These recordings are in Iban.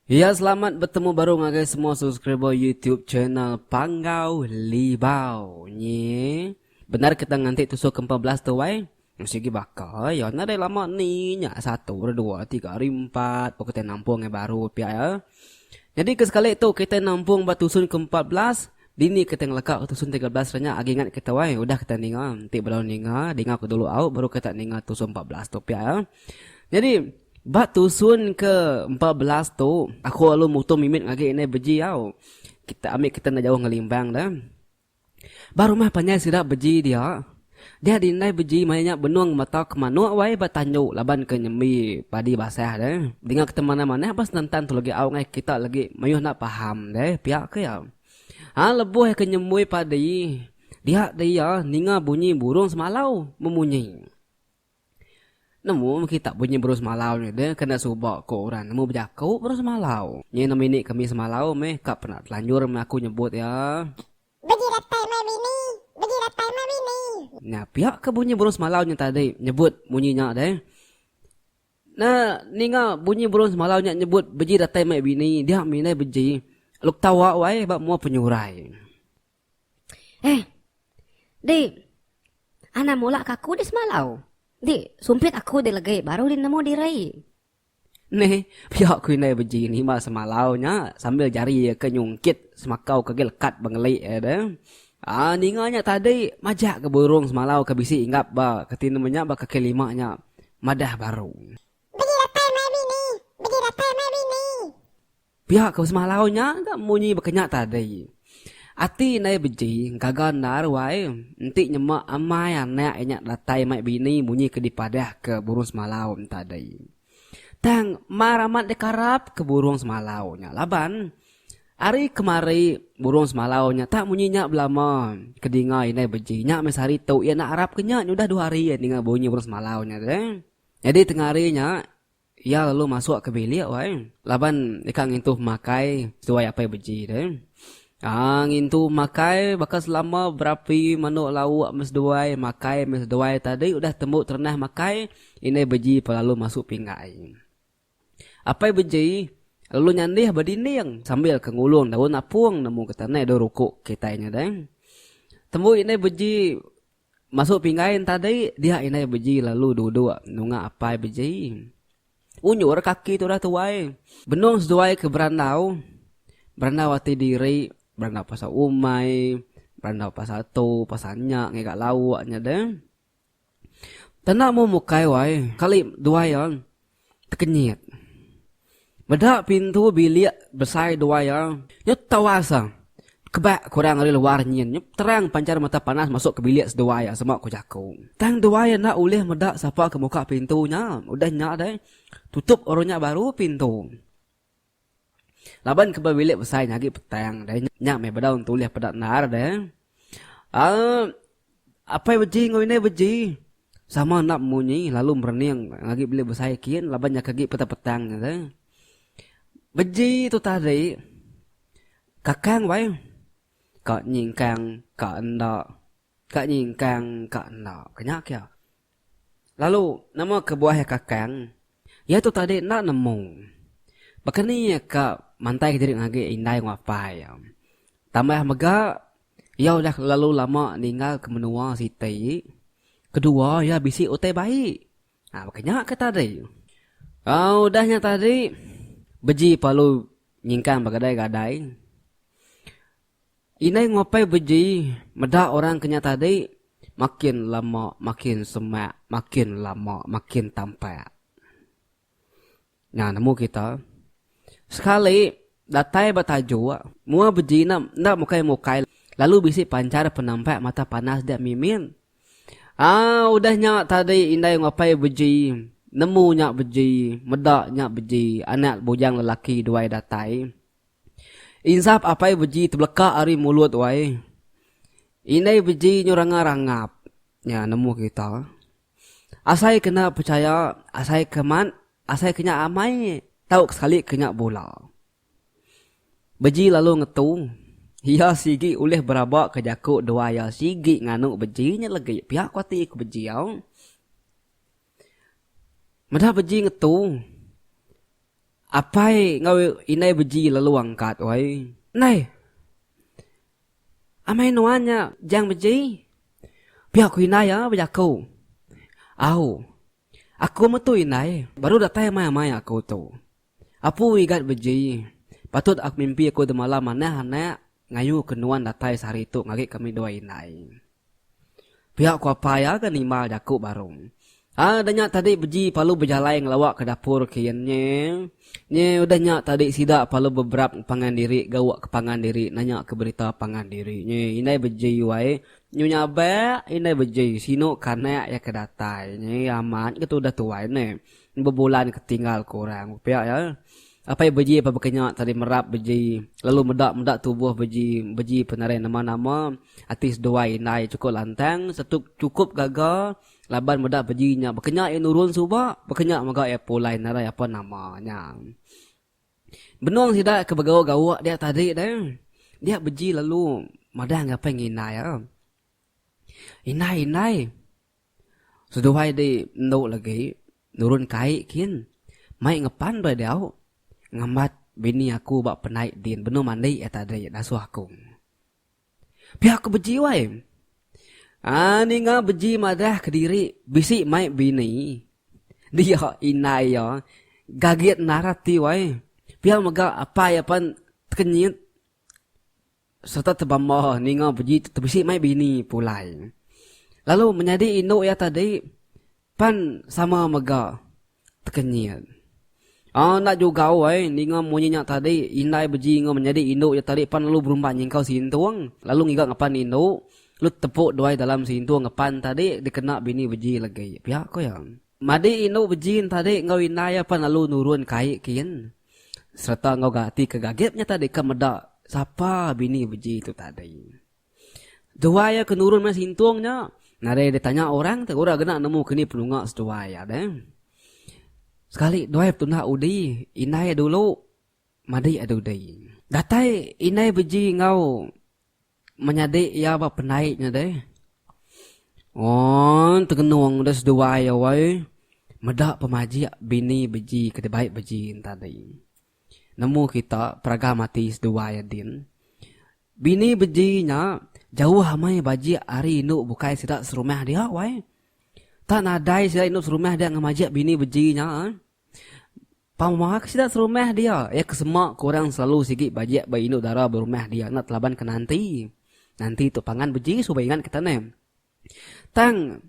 Ya selamat betemu baru ngagai semua subscriber YouTube channel Panggau Libau. Nyi. Bendar kita nganti tusu ke 14 tu wai. Sigi baka ya nadai lama ni nya satu ari dua tiga ari empat baru kita nampung yang baru pia ya. Nyadi ke sekali tu kita nampung ba tusun ke 14 dini kita ngeleka ke tusun 13 nya agi ingat kita wai udah kita ninga enti bedau ninga dinga ku dulu au baru kita ninga tusun 14 tu pia ya. Nyadi Ba tusun ke 14 tu, aku lalu mutung mimit ngagi indai beji au. Kita ami kita enda jauh ngelimbang da. Ba rumah panjai sida beji dia, dia di indai beji maya nya benung ngemata ke manuk wai ba tanju laban ke nyembi padi basah deh. Dinga kita manah-manah ba senentang tu lagi au ngai kita lagi mayuh enda paham deh pia ke iya. Ha lebuh iya ke nyembui padi, dia dia ninga bunyi burung semalau memunyi. Nemu meh kita bunyi burung semalau nya deh kena suba ko orang nemu bejaku burung semalau. Nyi enda mini kami semalau meh ka pernah telanjur meh aku nyebut iya. Beji datai mai bini, beji datai mai bini. Nya pia ke bunyi burung semalau nya tadi nyebut munyi nya deh. Ne ninga bunyi burung semalau nya nyebut beji datai mai bini dia mih indai beji lalu ketawa wai ba mua penyurai. Eh. Di. Anang mula ka aku di semalau. Di, sumpit aku di legi baru di nemu diri. Neh, pia ku indai beji nimba semalau nya sambil jari iya ke nyungkit semakau ke agi lekat ba ngeli iya deh. Aa ninga nya tadi majak ga burung semalau ke bisi inggap ba keti nemu nya ba kaki lima nya madah baru. Beji datai mai bini, beji datai mai bini. Pia ke semalau nya ga munyi baka nya tadi. Ati indai beji gaga endar wai enti nyema amai anak iya nya datai mai bini munyi ke dipadah ke burung semalau tadi. Tang mar amat dikarap ke burung semalau nya laban ari kemari burung semalau nya tak munyi nya belama ke dinga indai beji nya meh sehari tu iya enda arap ke nya nyudah dua hari iya ninga bunyi burung semalau nya deh. Nyadi tengah hari nya Iya lalu masuk ke bilik wai laban deka ngintu pemakai seduai apai beji deh. Aa ngintu pemakai baka selama berapi manuk lauk meh seduai makai meh seduai tadi udah tembu terenah makai indai beji pa lalu masuk pinggai. Apai beji lalu nyandih ba dinding sambil ke ngulung daun apung nemu ke tanah daun rukuk kitai nya deh. Tembu indai beji Masuk pinggai entadi, dia indai beji lalu duduk nunga apai beji. Unjur kaki tudah tuai. Benung seduai ke berandau, berandau ati diri, berandau pasal umai, berandau pasal tu, pasal nya ngiga lauk nya deh. Tanda mu mukai wai, kali duai iya tekenyit. Meda pintu bilik besai duai iya, nyu tawas ah. Kebak ke orang ari luar nyin, nyu terang panchar mata panas masuk ke bilik seduai iya sema ku jaku. Tang duai iya enda ulih meda sapa ke muka pintu nya. Udah nya deh, tutup orang nya baru pintu. Laban ke ba bilik besai nya agi petang deh, nya meh bedau entulih peda endar deh. Aaa apai beji enggau indai beji sama enda munyi lalu merening agi bilik besai kin laban nya ke agi petang-petang nya deh. Beji tu tadi kakang wai ka nyingkang ka enda ka nyingkang ka enda ke nya kia. Lalu nama kebuah iya kakang iya tu tadi enda nemu baka ni iya ka mantai ke diri ngagai indai enggau apai iya. Tambah mega Iya udah kelalu lama ninggalka menua siti. Kedua iya bisi utai bai. Ha baka nya ke tadi. Ha udah nya tadi beji palu nyingkang begadai-gadai. Indai ngupai beji meda orang ke nya tadi makin lama makin semak makin lama makin tampak. Nya nemu kita. Sekali datai ba tajuk, mua beji enda enda mukai-mukai lalu bisi panchar penampak mata panas dia mimin. Aa udah nya tadi indai ngapai beji, nemu nya beji, meda nya beji anak bujang lelaki duai datai. Insap apai beji tebeleka ari mulut wai. Indai beji nyu rangap-rangap. Nya nemu kita. Asai ke enda pechaya, asai ke mat, asai ke nya amai tau ke sekali ke nya bula. Beji lalu ngetu, iya sigi ulih beraba ke jaku dua iya sigi nganu beji nya legi pia ku ati ku beji au. Meda beji ngetu. Apai enggau indai beji lalu angkat wai. Ndai. Amai nuan nya Jang Beji? Pia ku indai iya bejaku. Au. Aku metu indai, baru datai amai-amai aku tu. Apu Igat Beji, patut aku mimpi aku demalam manah anak ngayu ke nuan datai sehari tu ngagi kami duai indai. Pia ku apai iya ga nimbal jaku baru. Aa udah nya tadi beji palu bejalai ngelawa ke dapur kin nye. Nye udah nya tadi sida palu beberap pangan diri gawa ke pangan diri nanya ke berita pangan diri nye. Indai beji wai nyu nyabak indai beji sinu ke anak iya ke datai nye amat ke tudah tuai neh. Bebulan ke tinggal ke orang pia iya. Apai beji apai baka nya tadi merap beji lalu meda meda tubuh beji beji penarai nama nama ati seduai indai chukup lantang serta chukup gaga laban meda beji nya baka nya iya nurun suba baka nya mega iya pulai narai apa nama nya. Benung sida ke begauk gauk dia tadi deh dia beji lalu madah ngagai apai enggau indai iya. Indai indai. Seduai di endu lagi nurun kai kin mai ngepan doi diau ngambat bini aku ba pendai din benung mandi iya tadi dasuh aku. Pia ku beji wai. Aa ninga beji madah kediri bisi mai bini dia indai iya gagit endar ati wai. Pia mega apai iya pen tekenyit. Sereta tebamba ninga beji tu tebisi mai bini pulai. Lalu menyadi indu iya tadi pan sama mega tekenyit. Aa enda jugau ai ninga munyi nya tadi indai beji enggau menyadi indu iya tadi pan lalu berumban nyingkau sintung lalu ngiga ngepan indu lalu tepuk duai dalam sintung ngepan tadi dikena bini beji legi pia ko iya. Madi indu beji tadi enggau indai iya pan lalu nurun kai kin. Sereta enggau ga ati ke gagit nya tadi ka meda sapa bini beji tu tadi. Duai iya ke nurun meh sintung nya nadai ditanya orang te ora gena nemu kini penunga seduai iya deh. Sekali duai betunda udi indai iya dulu madi iya dudi. Datai indai beji enggau Menyadi iya ba pendai nya deh. Oon tengenung deh seduai iya wai meda pemajik bini beji ke dibai beji enti tadi. Nemu kita peragam ati seduai iya din. Bini beji nya jauh amai bajik ari indu bukai sida serumah dia wai. Tak nadai sida indu serumah dia ngemajik bini beji nya. Pama ke sida serumah dia, iya ke sema ke orang selalu sigi bajik ba indu dara berumah dia enda telaban ke nanti. Nanti tu pangan beji suba ingat kita neh. Tang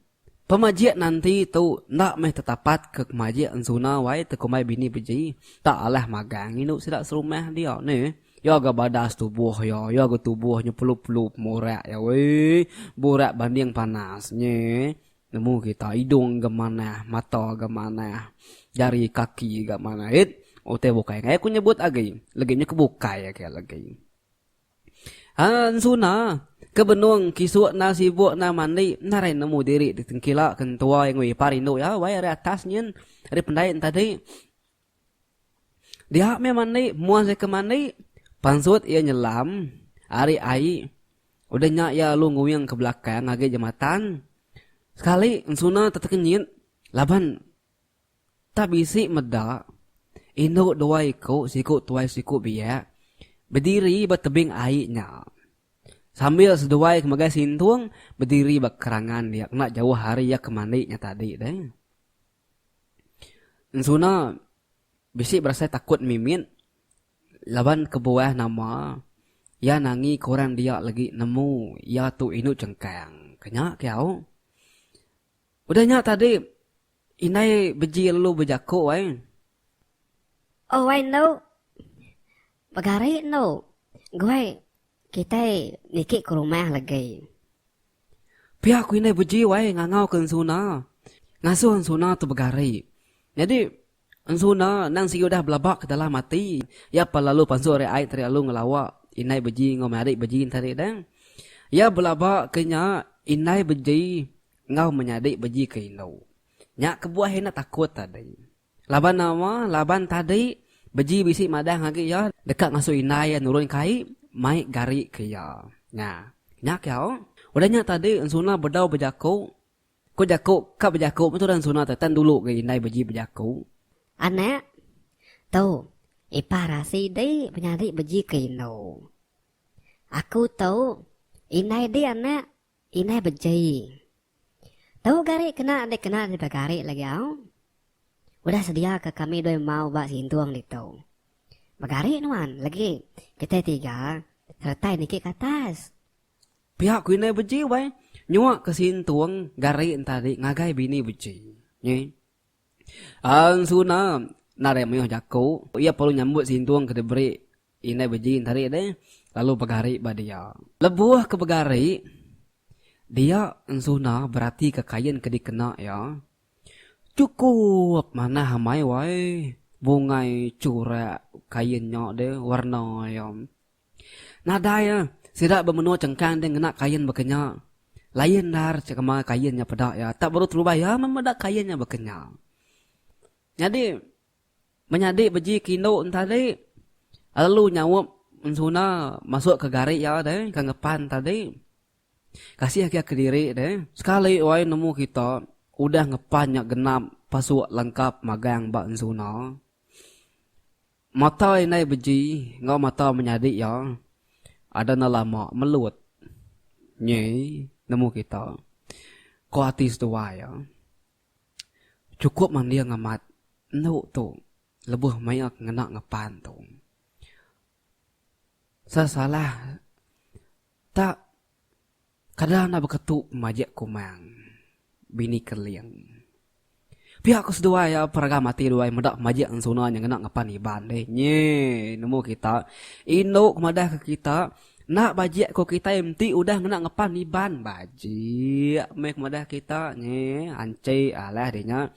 pemajik nanti tu enda meh tetapat ke pemajik ensuna wai tekumbai bini beji tak alah magang indu sida serumah dia neh. Iya ga badas tubuh iya, iya ga tubuh nya pelu-pelu pemurak iya weh burak banding panas neh. Nemu kita idung ga manah, mata ga manah, jari kaki ga manah. It, utai bukai enggai aku nyebut agi. Legi nya ke bukai agi legi. Ha ensuna ke benung kisuk enda sibuk enda mandi nadai nemu diri ditengkila ke entua iya enggau ipar indu iya wai ari atas nyin ari pendai ne tadi. Dia meh mandi, mua sida ke mandi, pansut iya nyelam ari ai. Udah nya iya lalu nguing ke belakang ngagai jematan. Sekali ensuna tetekenyit laban tak bisi meda indu dua iku siku tuai siku biak bediri ba tebing ai nya. Sambil seduai ke megai sintung bediri ba kerangan dia kena jauh ari iya ke mandi nya tadi deh. Ensuna bisi berasai takut mimit laban kebuah nama iya nangi ke orang dia legi nemu iya tu indu chengkang. Ke nya ke au. Udah nya tadi indai beji lalu bejaku ai. Oh wai endu. Begari endu. Guai kitai niki ke rumah legi. Pia ku indai beji wai ngangau ke ensuna. Ngasuh ensuna tu begari. Nyadi ensuna endang sigi udah belaba ke dalam ati. Iya pan lalu pansut ari ai tadi lalu ngelawa indai beji enggau menyadi beji tadi deh. Iya belaba ke nya indai beji enggau menyadi beji ke indu. Nya kebuah iya enda takut tadi. Laban nama? Laban tadi Beji bisi madah ngagai iya deka ngasuh indai iya nurun ke ai mai gari ke iya. Nya. Nya ke au. Udah nya tadi Ensuna bedau bejaku. Ku jaku ka bejaku meh tudah Ensuna tu tan dulu ga indai Beji bejaku. Anak. Tu ipar asi di menyadi beji ke indu. Aku tu indai di anak indai beji. Tu gari kena dikena dipegari lagi au. Udah sedia ke kami dui mau ba sintung ditu. Begari nuan legi kitai tiga seretai niki ke atas. Pia ku indai beji wai nyua ke sintung gari entadi ngagai bini beji. Nyi. Ensuna nadai mayuh jaku, iya perlu nyambut sintung ke diberi indai beji entari deh lalu begari ba dia. Lebuh ke begari, dia ensuna beratika kain ke dikena iya. Chukup manah amai wai bungai churak kain nya deh warna iya. Nadai iya, sida ba menua chengkang deh ngena kain baka nya. Lain endar chekema kain nya peda iya, tak baru terubah iya meh meda kain nya baka nya. Nyadi menyadi beji ke indu entadi lalu nyaup ensuna masuk ke gari iya deh ke ngepan tadi. Kasih agi kediri deh. Sekali wai nemu kita udah ngepan nya genap pasuk lengkap magang ba ensuna. Mata indai beji enggau mata menyadi iya ada enda lama melut nyi nemu kita. Ko ati seduai iya. Chukup manding amat endu tu lebuh maya ke ngena ngepan tu. Sesalah tak Kada enda beketu pemajik Kumang, bini Keling. Pia ku seduai iya peragam ati duai meda pemajik ensuna nya ngena ngepan Iban deh. Nyi nemu kita, indu ke madah ke kita enda bajik ko kitai enti udah ngena ngepan Iban. Bajik meh ke madah kita nyi anchi alah deh nya.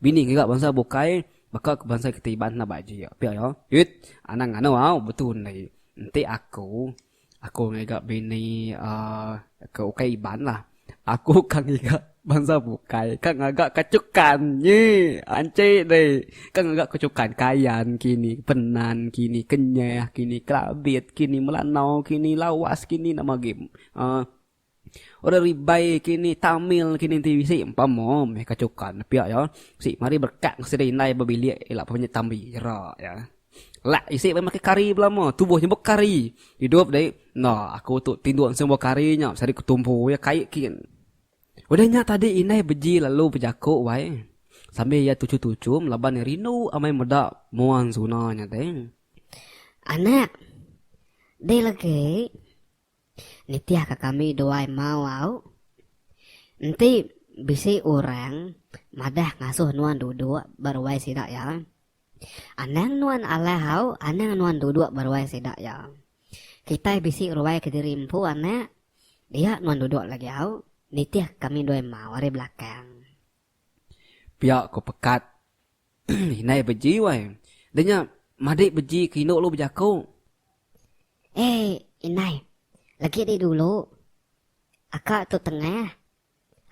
Bini ngiga bansa bukai baka ke bansa kitai Iban enda bajik. Pia iya. Uit anang nganu au betul enti enti aku. Aku ngiga bini uhh ke ukai Iban lah. Aku ka ngiga bansa bukai ka ngaga kechukan nyi anchi deh. Ka ngaga kechukan Kayan kini, Penan kini, Kenyah kini, Kelabit kini, Melanau kini, Lawas kini nama agi uhh Orang Ribai kini, Tamil kini enti bisi empa mo meh kechukan pia iya. Bisi mari berekat sida indai ba bilik ila pun tambi ira iya. Lak isi meh makai kari belama tubuh nya bekari. Idup dei enda aku tu tinduk semua kari nya sari ku tumpu iya kai kin. Udah nya tadi indai beji lalu bejaku wai sambil iya tuchum-tuchum laban iya rindu amai meda mua ensuna nya deh. Anak dei legi Nitihka kami duai mau au. Enti bisi orang madah ngasuh nuan duduk ba ruai sida iya, anang nuan alah au, anang nuan duduk ba ruai sida iya. Kitai bisi ruai kediri empu anak, dia nuan duduk lagi au, nitihka kami duai mau ari belakang. Pia ko pekat Indai beji wai. Dah nya madik beji ke indu lu bejaku. Eh indai, legi di dulu. Aka tu tengah.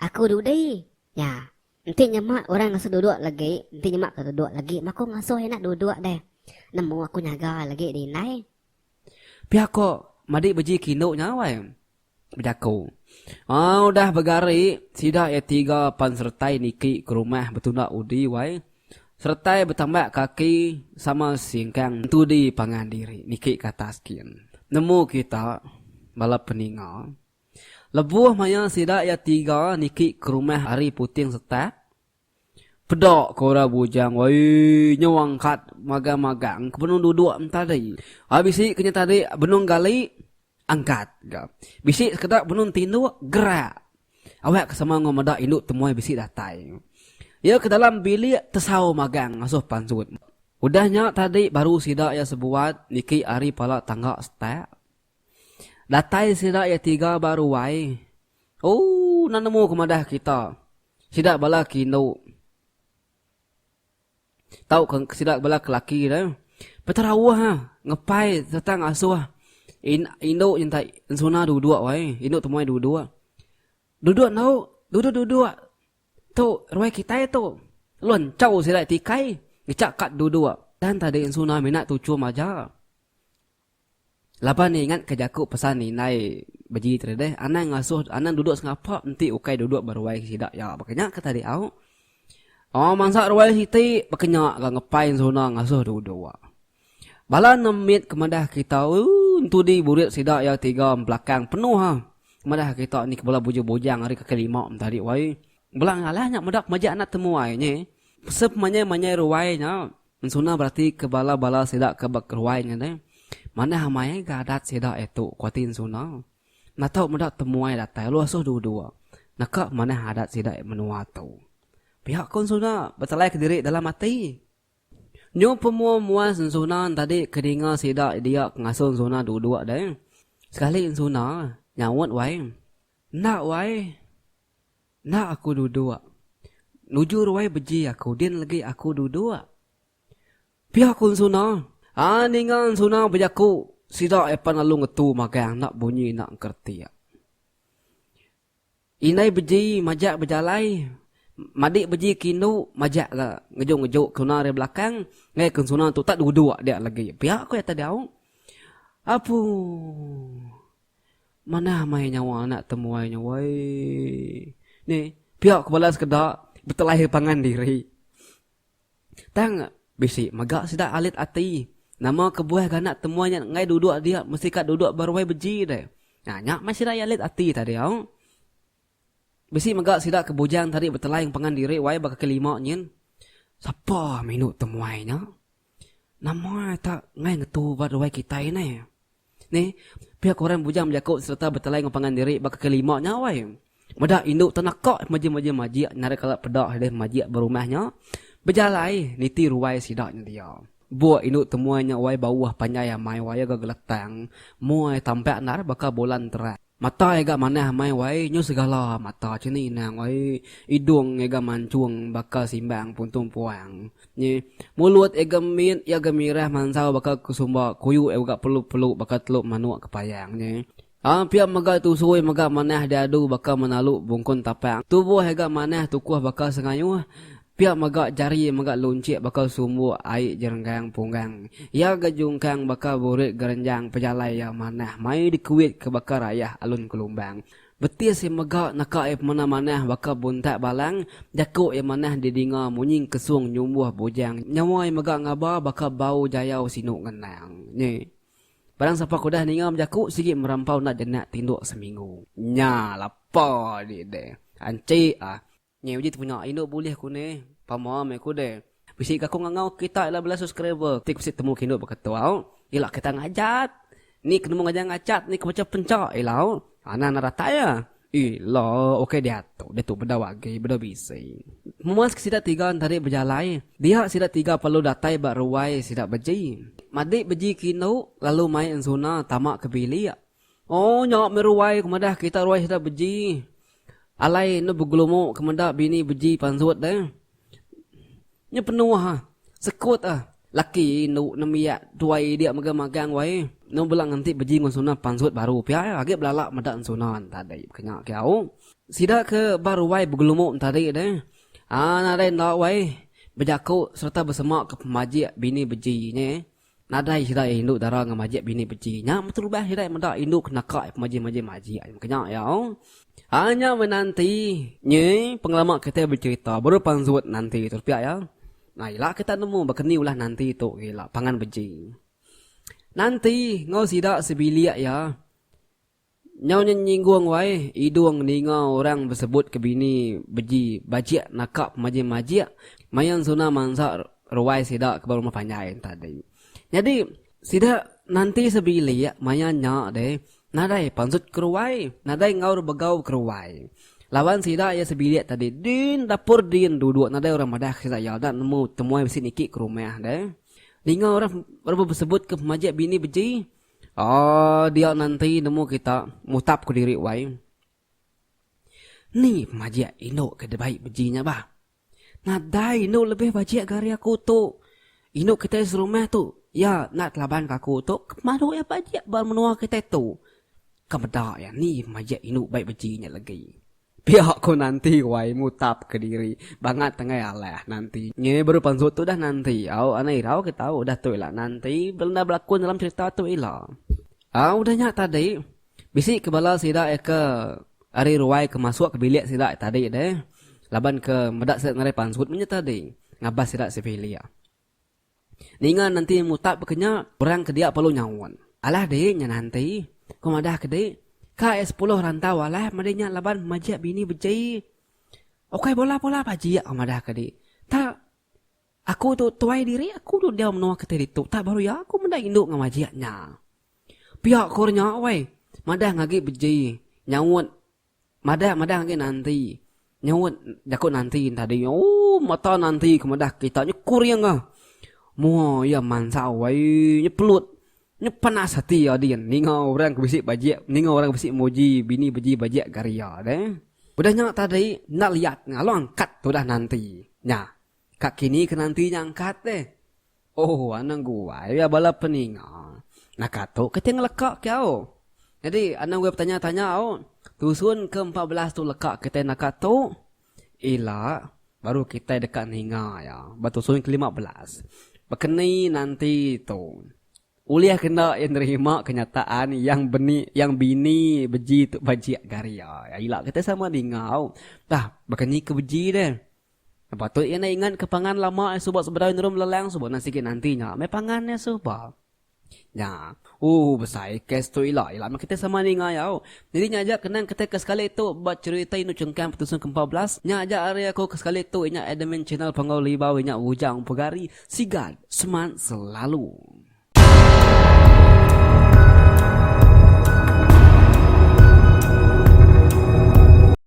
Aku dudi. Nya, enti nyema orang ngasuh duduk legi, enti nyema ke duduk legi mah aku ngasuh ina duduk deh. Nemu aku nyaga legi di indai. Pia ko madik beji ke indu nya wai. Bejaku. Aa udah begari sida iya tiga pan seretai niki ke rumah betunda udi wai. Seretai betambak kaki sama singkang entudi pangan diri niki ke atas kin. Nemu kita bala peninga. Lebuh maya sida iya tiga niki ke rumah ari puting setak, peda ke orang bujang wai nyau angkat magang-magang ke benung duduk entadi. Aa bisi ke nya tadi benung gali Angkat ga. Bisi sekeda benung tinduk gerak. Awak ke sama enggau meda indu temuai bisi datai. Iya ke dalam bilik tesau magang ngasuh pansut. Udah nya tadi baru sida iya sebuat niki ari pala tangga setak. Datai sida iya tiga ba ruai. Ooh enda nemu ke madah kita. Sida bala ke indu. Tau ke sida bala ke laki deh. Beterauh ha ngepai sereta ngasuh indu nyenta ensuna duduk wai indu temuai duduk. Duduk endu duduk duduk tu ruai kitai tu lalu enchau sida tikai ngechak kad duduk. Tang tadi ensuna mina tuchum aja. Laban iya ingatka jaku pesan indai beji tadi deh, anang ngasuh anang duduk sengapa enti ukai duduk ba ruai sida iya. Baka nya ke tadi au. Oh mansa ruai siti baka nya ga ngepai ensuna ngasuh duduk. Bala nemit ke madah kita ooh entudi burit sida iya tiga belakang penuh ha. Madah kita ni ke bala bujang-bujang ari kaki lima tadi wai. Bala ngalah nya meda pemajik anak temuai nyi. Sepemanjai-manjai ruai nya ensuna berati ke bala-bala sida ke ba ruai nya deh. Manah amai ga adat sida iya tu ku ati ensuna. Enda tau meda temuai datai lalu asuh duduk. Naka manah adat sida menua tu. Pia ku Ensuna betelai kediri dalam ati. Nyu pemua-mua Ensuna tadi ke dinga sida dia ke ngasuh Ensuna duduk deh. Sekali Ensuna nyaut wai. Enda wai. Enda aku duduk. Nuju ruai beji aku din legi aku duduk. Pia ku Ensuna. Aa ninga Ensuna bejaku sida iya pan lalu ngetu magang enda bunyi enda engkeretik. Indai beji majak bejalai, madik beji ke indu majak ga ngejuk-ngejuk ke suna ari belakang ngagai ke suna tu tak duduk dia lagi. Pia ku iya tadi au. Apu. Manah amai nyawa anak temuai nya wai. Ni pia ku bala sekeda betelai pangan diri. Tang bisi mega sida alit ati nama kebuah ga anak temuai nya enggai duduk dia mesti ka duduk ba ruai beji deh. Nya nya meh sida iya alit ati tadi au. Bisi mega sida ke bujang tadi betelai pangan diri wai ba kaki lima nyin. Sapa minu temuai nya? Nama ita enggai ngetu ba ruai kitai neh. Ni, pia ku orang bujang bejaku sereta betelai enggau pangan diri ba kaki lima nya wai. Meda indu tenaka mejim-mejim majik nadai kala peda deh majik ba rumah nya. Bejalai niti ruai sida nya dia. Buk indu temuai nya wai bauh panjai amai wai ga geletang mua iya tampak endar baka bulan terang. Mata iya ga manah amai wai nyu segala mata chini inang wai idung iya ga manchung baka simbang puntung puang nyi mulut iya ga mit iya ga mirah mansau baka kesumba kuyu iya ga pelu pelu baka telu manuk kepayang nyi aa pia mega tusu iya mega manah diadu baka menalu bungkun tapang tubuh iya ga manah tukuh baka sengayuh Pia mega jari mega lunchik baka sumbuk ai jerenggang punggang. Iya ga jungkang baka burit gerenjang pejalai iya manah mai dikuit ke baka rayah alun kelumbang. Betis iya mega neka iya pemana manah baka buntak balang, jaku iya manah didinga munyi kesung nyumbuh bujang. Nyawa iya mega ngaba baka bau jayau sinu ngenang. Nyi. Barang sapa ke udah ninga bejaku sigi merampau enda jenak tinduk seminggu. Nya lapa di deh. Anchi ah. Nya uji tepunya indu bulih ku neh. Pama meh ku deh. Bisi ga aku ngangau kita ila bala subscriber ti bisi temu ke indu baka tu au. Ila kita ngajat. Ni ke nemu ngajar ngajat ni ke macha pencha ila au. Anang enda datai ah. Ila ukai diatu, diatu bedau agi bedau bisi. Memas ke sida tiga entadi bejalai, dia sida tiga perlu datai ba ruai sida beji. Madik beji ke indu lalu mai ensuna tama ke bilik. Oh nya meh ruai ku madah kita ruai sida beji. Alai enda begelumu ke meda bini beji pansut deh. Nya penuh ah. Sekut ah. Laki indu nembiak tuai dia mega magang wai. Enda bela nganti beji enggau ensuna pansut baru pia iya agi belala meda ensuna tadi baka nya ke au. Sida ke ba ruai begelumu tadi deh. Aa nadai enda wai bejaku sereta besema ke pemajik bini beji nya. Nadai sida iya indu dara enggau majik bini beji nya meterubah sida iya meda indu ke naka iya pemajik majik majik meka nya iya. Aa nya meh nanti nyi pengelama kitai becerita baru pansut nanti tu pia iya. Nah ila kita nemu baka ni ulah nanti tu ila pangan beji. Nanti enggau sida sebilik iya. Nyau nya nyinggung wai idung ninga orang besebut ke bini beji bajik naka pemajik majik maya ensuna mansa ruai sida ke ba rumah panjai tadi. Nyadi sida nanti sebilik maya nya deh nadai pansut ke ruai nadai enggau begau ke ruai. Laban sida iya sebilik tadi din dapur din duduk nadai orang madah ke sida iya enda nemu temuai bisi niki ke rumah deh. Ninga orang besebut ke pemajik bini beji. Aaa dia nanti nemu kita mutap ku diri wai. Ni pemajik indu ke dibai beji nya bah. Nadai indu lebih bajik ga ari aku tu. Indu kitai serumah tu iya enda telaban ka aku tu ke pemadu iya bajik ba menua kitai tu. Ka meda iya ni pemajik indu bai beji nya legi. Pia ko nanti wai mutap kediri bangat tenggai alah nanti. Nyi baru pansut tu dah nanti au anang irau ke tau udah tu ila nanti bela belakun dalam cerita tu ila. Au udah nya tadi bisi ke bala sida iya ke ari ruai ke masuk ke bilik sida tadi deh. Laban ke meda sida nadai pansut meh nya tadi ngabas sida sebilik. Ninga nanti mutap ke nya orang ke dia perlu nyaut. Alah dik nya nanti, ku madah ke dik, ka iya sepuluh rantau alah madi nya laban majik bini bejei. Ukai bola-bola bajik ku madah ke dik. Tak aku tu tuai diri aku tu diau menua kitai ditu tak baru iya aku meda indu enggau majik nya. Pia ku orang nya weh madah ngagi beji nyaut Madah madah agi nanti. Nyaut jaku nanti tadi. Ooh mata nanti ke madah kita nya kuring ah. Mua iya mansau ai nya pelut. Nya panas ati iya din ninga orang ke bisi bajik ninga orang ke bisi muji bini beji bajik gari iya deh. Udah nya tadi enda liat lalu angkat tudah nanti. Nya ka kini ke nanti nya angkat deh. Oh anang guai iya bala peninga. Naka tu kitai ngeleka ke au. Nyadi anang guai betanya tanya au. Tusun ke 14 tu leka kitai naka tu ila baru kitai deka ninga iya ba tusun ke 15. Baka ni nanti tu ulih ke enda iya nerima kenyataan yang beni yang bini beji tu bajik gari iya. Ila kitai sama ninga au. Tah baka ni ke beji deh. Patut iya enda ingat ke pangan lama iya suba sebedau iya nurun belelang suba enda sigi nanti nya meh pangan iya suba. Nya. Ooh besai kes tu ila ila meh kitai sama ninga iya au. Nyadi nya aja kenang kitai ke sekali tu ba cherita indu chengkang petusun ke 14. Nya aja ari aku ke sekali tu inya admin channel Panggau Libau inya Bujang Pegari Sigat Semat Selalu.